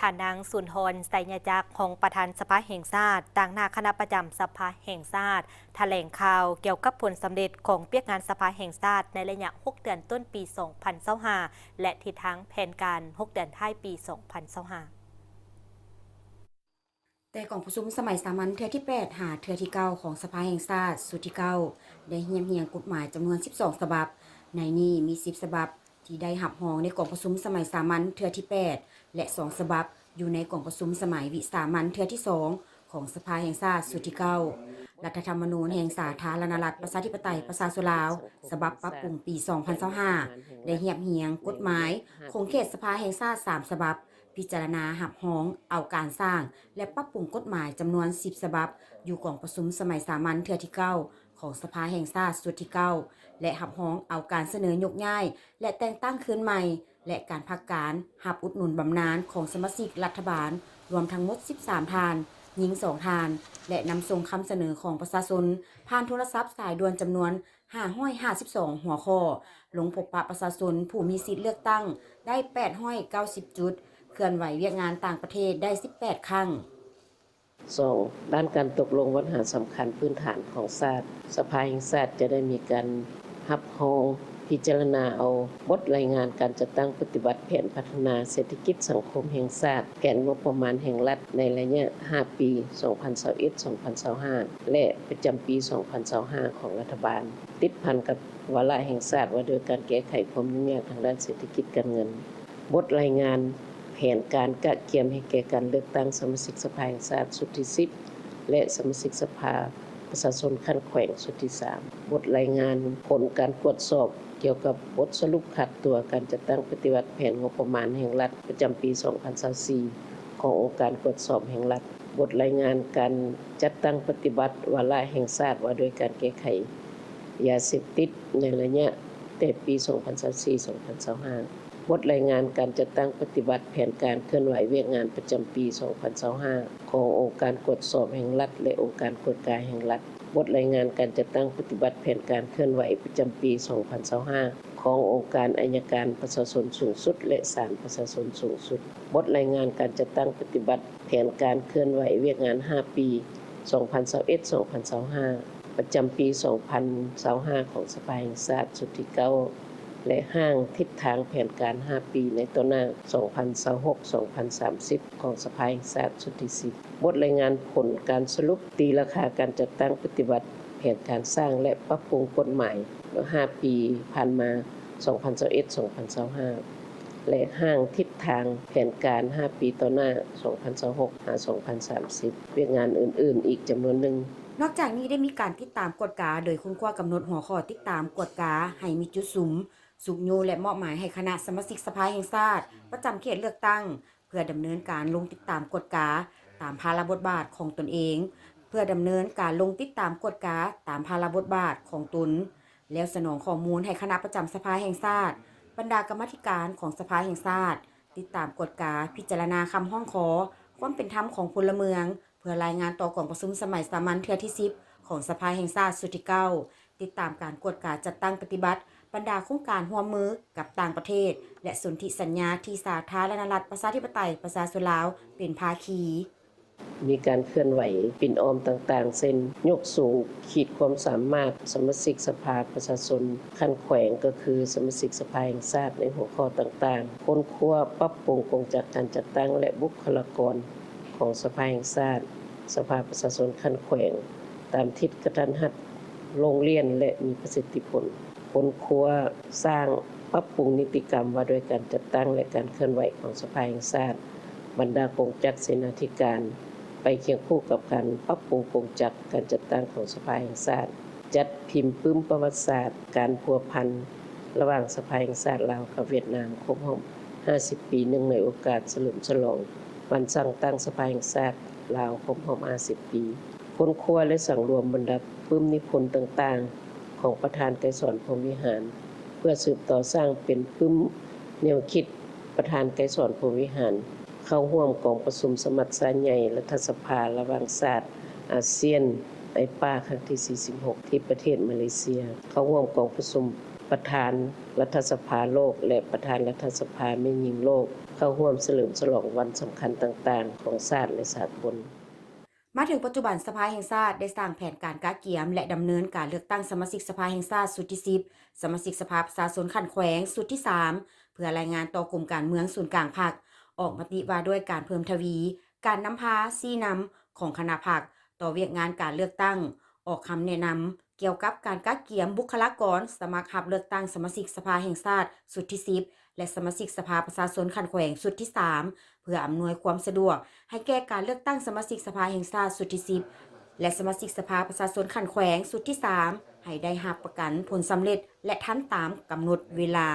ທ່ານນາງ ສຸນທອນ ໄຊຍະຈັກ ຮອງປະທານສະພາແຫ່ງຊາດ ຕາງໜ້າຄະນະປະຈຳສະພາແຫ່ງຊາດ ຖະແຫຼງຂ່າວກ່ຽວກັບຜົນສຳເລັດຂອງວຽກງານສະພາແຫ່ງຊາດໃນໄລຍະຫົກເດືອນຕົ້ນປີສອງພັນຊາວຫ້າ ແລະ ທິດທາງແຜນການຫົກເດືອນທ້າຍປີສອງພັນຊາວຫ້າ. ແຕ່ກອງປະຊຸມສະໄໝສາມັນເທື່ອທີແປດ ຫາເທື່ອທີເກົ້າຂອງສະພາແຫ່ງຊາດຊຸດທີເກົ້າ ໄດ້ຮຽບຮຽງກົດໝາຍຈຳນວນສິບສອງສະບັບ. ໃນນີ້ມີສິບສະບັບທີ່ໄດ້ຮັບຮອງໃນກອງປະຊຸມສະໄໝສາມັນເທື່ອທີແປດ ແລະ ສອງສະບັບຢູ່ໃນກອງປະຊຸມສະໄໝວິສາມັນເທື່ອທີສອງຂອງສະພາແຫ່ງຊາດຊຸດທີເກົ້າ. ລັດຖະທຳມະນູນແຫ່ງສາທາລະນະລັດ ປະຊາທິປະໄຕ ປະຊາຊົນລາວ ສະບັບປັບປຸງປີສອງພັນຊາວຫ້າ ໄດ້ຮຽບຮຽງກົດໝາຍຂົງເຂດສະພາແຫ່ງຊາດສາມສະບັບ, ພິຈາລະນາຮັບຮອງເອົາການສ້າງ ແລະ ປັບປຸງກົດໝາຍຈຳນວນສິບສະບັບ ຢູ່ກອງປະຊຸມສະໄໝສາມັນເທື່ອທີເກົ້າຂອງສະພາແຫ່ງຊາດຊຸດທີເກົ້າ ແລະ ຮັບຮອງເອົາການສະເໜີຍົກຍ້າຍ ແລະ ແຕ່ງຕັ້ງຄືນໃໝ່ ແລະ ການພັກການຮັບອຸດໜູນບຳນານຂອງສະມາຊິກລັດຖະບານ ລວມທັງໝົດສິບສາມທ່ານ, ຍິງສອງທ່ານ ແລະ ນຳສົ່ງຄຳສະເໜີຂອງປະຊາຊົນຜ່ານໂທລະສັບສາຍດ່ວນຈຳນວນ ຫ້າຮ້ອຍຫ້າສິບສອງຫົວຂໍ້, ລົງພົບປະປະຊາຊົນຜູ້ມີສິດເລືອກຕັ້ງໄດ້ແປດຮ້ອຍເກົ້າສິບຈຸດ, ເຄື່ອນໄຫວວຽກງານຕ່າງປະເທດໄດ້ສິບແປດຄັ້ງ. ສອງ, ດ້ານການຕົກລົງບັນຫາສຳຄັນພື້ນຖານຂອງຊາດ, ສະພາແຫ່ງຊາດຈະໄດ້ມີການຮັບຮອງ, ພິຈາລະນາເອົາບົດລາຍງານການຈັດຕັ້ງປະຕິບັດແຜນພັດທະນາເສດຖະກິດສັງຄົມແຫ່ງຊາດ, ແຜນງົບປະມານແຫ່ງລັດໃນໄລຍະຫ້າປີ ສອງພັນຊາວເອັດ ສອງພັນຊາວຫ້າ ແລະ ປະຈຳປີສອງພັນຊາວຫ້າຂອງລັດຖະບານ, ຕິດພັນກັບວາລະແຫ່ງຊາດວ່າດ້ວຍການແກ້ໄຂຄວາມຫຍຸ້ງຍາກທາງດ້ານເສດຖະກິດການເງິນ, ບົດລາຍງານແຜນການກະກຽມໃຫ້ແກ່ການເລືອກຕັ້ງສະມາຊິກສະພາແຫ່ງຊາດຊຸດທີສິບ ແລະ ສະມາຊິກສະພາປະຊາຊົນຂັ້ນແຂວງຊຸດທີສາມ, ບົດລາຍງານຜົນການກວດສອບ ກ່ຽວກັບບົດສະຫຼຸບຄາດຕົວການຈັດຕັ້ງປະຕິບັດແຜນງົບປະມານແຫ່ງລັດປະຈຳປີສອງພັນຊາວສີ່ຂອງອົງການກວດສອບແຫ່ງລັດ, ບົດລາຍງານການຈັດຕັ້ງປະຕິບັດວາລະແຫ່ງຊາດວ່າດ້ວຍການແກ້ໄຂຢາເສບຕິດໃນໄລຍະແຕ່ປີສອງພັນຊາວສີ່ ສອງພັນຊາວຫ້າ, ບົດລາຍງານການຈັດຕັ້ງປະຕິບັດແຜນການເຄື່ອນໄຫວວຽກງານປະຈຳປີສອງພັນຊາວຫ້າຂອງອົງການກວດສອບແຫ່ງລັດ ແລະ ອົງການກວດກາແຫ່ງລັດ, ບົດລາຍງານການຈັດຕັ້ງປະຕິບັດແຜນການເຄື່ອນໄຫວປະຈຳປີສອງພັນຊາວຫ້າຂອງອົງການໄອຍະການປະຊາຊົນສູງສຸດ ແລະ ສານປະຊາຊົນສູງສຸດ, ບົດລາຍງານການຈັດຕັ້ງປະຕິບັດແຜນການເຄື່ອນໄຫວວຽກງານຫ້າປີ ສອງພັນຊາວເອັດ ສອງພັນຊາວຫ້າ ປະຈຳປີສອງພັນຊາວຫ້າຂອງສະພາແຫ່ງຊາດຊຸດທີເກົ້າ ແລະ ຮ່າງທິດທາງແຜນການຫ້າປີໃນຕໍ່ໜ້າ ສອງພັນຊາວຫົກ ສອງພັນສາມສິບ ຂອງສະພາແຫ່ງຊາດຊຸດທີສິບ, ບົດລາຍງານຜົນການສະຫຼຸບຕີລາຄາການຈັດຕັ້ງປະຕິບັດແຜນການສ້າງ ແລະ ປັບປຸງກົດໝາຍຫ້າປີຜ່ານມາ ສອງພັນຊາວເອັດ ສອງພັນຊາວຫ້າ ແລະ ຮ່າງທິດທາງແຜນການຫ້າປີຕໍ່ໜ້າ ສອງພັນຊາວຫົກ ຫາ ສອງພັນສາມສິບ, ວຽກງານອື່ນໆອີກຈຳນວນໜຶ່ງ. ນອກຈາກນີ້ໄດ້ມີການຕິດຕາມກວດກາ ໂດຍຄົ້ນຄວ້າກຳນົດຫົວຂໍ້ຕິດຕາມກວດກາໃຫ້ມີຈຸດສຸມ, ຊຸກຍູ້ ແລະ ມອບໝາຍໃຫ້ຄະນະສະມາຊິກສະພາແຫ່ງຊາດປະຈຳເຂດເລືອກຕັ້ງ ເພື່ອດຳເນີນການລົງຕິດຕາມກວດກາຕາມພາລະບົດບາດຂອງຕົນເອງ, ເພື່ອດຳເນີນການລົງຕິດຕາມກວດກາຕາມພາລະບົດບາດຂອງຕົນ, ແລ້ວສະໜອງຂໍ້ມູນໃຫ້ຄະນະປະຈຳສະພາແຫ່ງຊາດ, ບັນດາກຳມາທິການຂອງສະພາແຫ່ງຊາດ ຕິດຕາມກວດກາ, ພິຈາລະນາຄຳຮ້ອງຂໍຄວາມເປັນທຳຂອງພົນລະເມືອງ ເພື່ອລາຍງານຕໍ່ກອງປະຊຸມສະໄໝສາມັນເທື່ອທີສິບຂອງສະພາແຫ່ງຊາດຊຸດທີເກົ້າ, ຕິດຕາມການກວດກາຈັດຕັ້ງປະຕິບັດບັນດາໂຄງການຮ່ວມມືກັບຕ່າງປະເທດ ແລະ ສົນທິສັນຍາທີ່ສາທາລະນະລັດ ປະຊາທິປະໄຕ ປະຊາຊົນລາວເປັນພາຄີ. ມີການເຄື່ອນໄຫວປິ່ນອ້ອມຕ່າງໆ ເຊັ່ນ ຍົກສູງຂີດຄວາມສາມາດສະມາຊິກສະພາປະຊາຊົນຂັ້ນແຂວງ ກໍຄືສະມາຊິກສະພາແຫ່ງຊາດໃນຫົວຂໍ້ຕ່າງໆ, ຄົ້ນຄວ້າປັບປຸງກົງຈັກການຈັດຕັ້ງ ແລະ ບຸກຄະລາກອນຂອງສະພາແຫ່ງຊາດ, ສະພາປະຊາຊົນຂັ້ນແຂວງ ຕາມທິດກະທັນຫັດ, ໂລ່ງລ່ຽນ ແລະ ມີປະສິດທິຜົນ. ຄົ້ນຄວ້າສ້າງປັບປຸງນິຕິກຳວ່າດ້ວຍການຈັດຕັ້ງ ແລະ ການເຄື່ອນໄຫວຂອງສະພາແຫ່ງຊາດ, ບັນດາກົງຈັກເສນາທິການ ໄປຄຽງຄູ່ກັບການປັບປຸງກົງຈັກການຈັດຕັ້ງຂອງສະພາແຫ່ງຊາດ, ຈັດພິມປຶ້ມປະຫວັດສາດການພົວພັນລະຫວ່າງສະພາແຫ່ງຊາດລາວກັບຫວຽດນາມຄົບຮອບຫ້າສິບປີ, ເນື່ອງໃນໂອກາດສະເຫຼີມສະຫຼອງວັນສ້າງຕັ້ງສະພາແຫ່ງຊາດລາວຄົບຮອບຫ້າສິບປີ. ຄົ້ນຄວ້າ ແລະ ສັງລວມບັນດາປຶ້ມນິພົນຕ່າງໆ ຂອງປະທານໄກສອນ ພົມວິຫານ ເພື່ອສືບຕໍ່ສ້າງເປັນປຶ້ມແນວຄິດປະທານໄກສອນ ພົມວິຫານ, ເຂົ້າຮ່ວມກອງປະຊຸມສະມັດຊາໃຫຍ່ລັດຖະສະພາລະຫວ່າງຊາດອາຊຽນ ໄອປາ ຄັ້ງທີສີ່ສິບຫົກ ທີ່ປະເທດມາເລເຊຍ, ເຂົ້າຮ່ວມກອງປະຊຸມປະທານລັດຖະສະພາໂລກ ແລະ ປະທານລັດຖະສະພາແມ່ຍິງໂລກ ເຂົ້າຮ່ວມສະເຫຼີມສະຫຼອງວັນສຳຄັນຕ່າງໆ ຂອງຊາດ ແລະ ສາກົນ. ມາເຖິງປັດຈຸບັນ ສະພາແຫ່ງຊາດ ໄດ້ສ້າງແຜນການກະກຽມ ແລະ ດຳເນີນການເລືອກຕັ້ງສະມາຊິກສະພາແຫ່ງຊາດຊຸດທີສິບ, ສະມາຊິກສະພາປະຊາຊົນຂັ້ນແຂວງຊຸດທີສາມ ເພື່ອລາຍງານຕໍ່ກົມການເມືອງສູນກາງພັກ ອອກມະຕິວ່າດ້ວຍການເພີ່ມທະວີ ການນຳພາຊີ້ນຳຂອງຄະນະພັກ ຕໍ່ວຽກງານການເລືອກຕັ້ງ, ອອກຄຳແນະນຳກ່ຽວກັບການກະກຽມບຸກຄະລາກອນສະໝັກຮັບເລືອກຕັ້ງສະມາຊິກສະພາແຫ່ງຊາດຊຸດທີສິບ ແລະ ສະມາຊິກສະພາປະຊາຊົນຂັ້ນແຂວງຊຸດທີສາມ ເພື່ອອຳນວຍຄວາມສະດວກໃຫ້ແກ່ການເລືອກຕັ້ງສະມາຊິກສະພາແຫ່ງຊາດຊຸດທີສິບ ແລະ ສະມາຊິກສະພາປະຊາຊົນຂັ້ນແຂວງຊຸດທີສາມ ໃຫ້ໄດ້ຮັບປະກັນຜົນສຳເລັດ ແລະ ທັນຕາມກຳນົດເວລາ.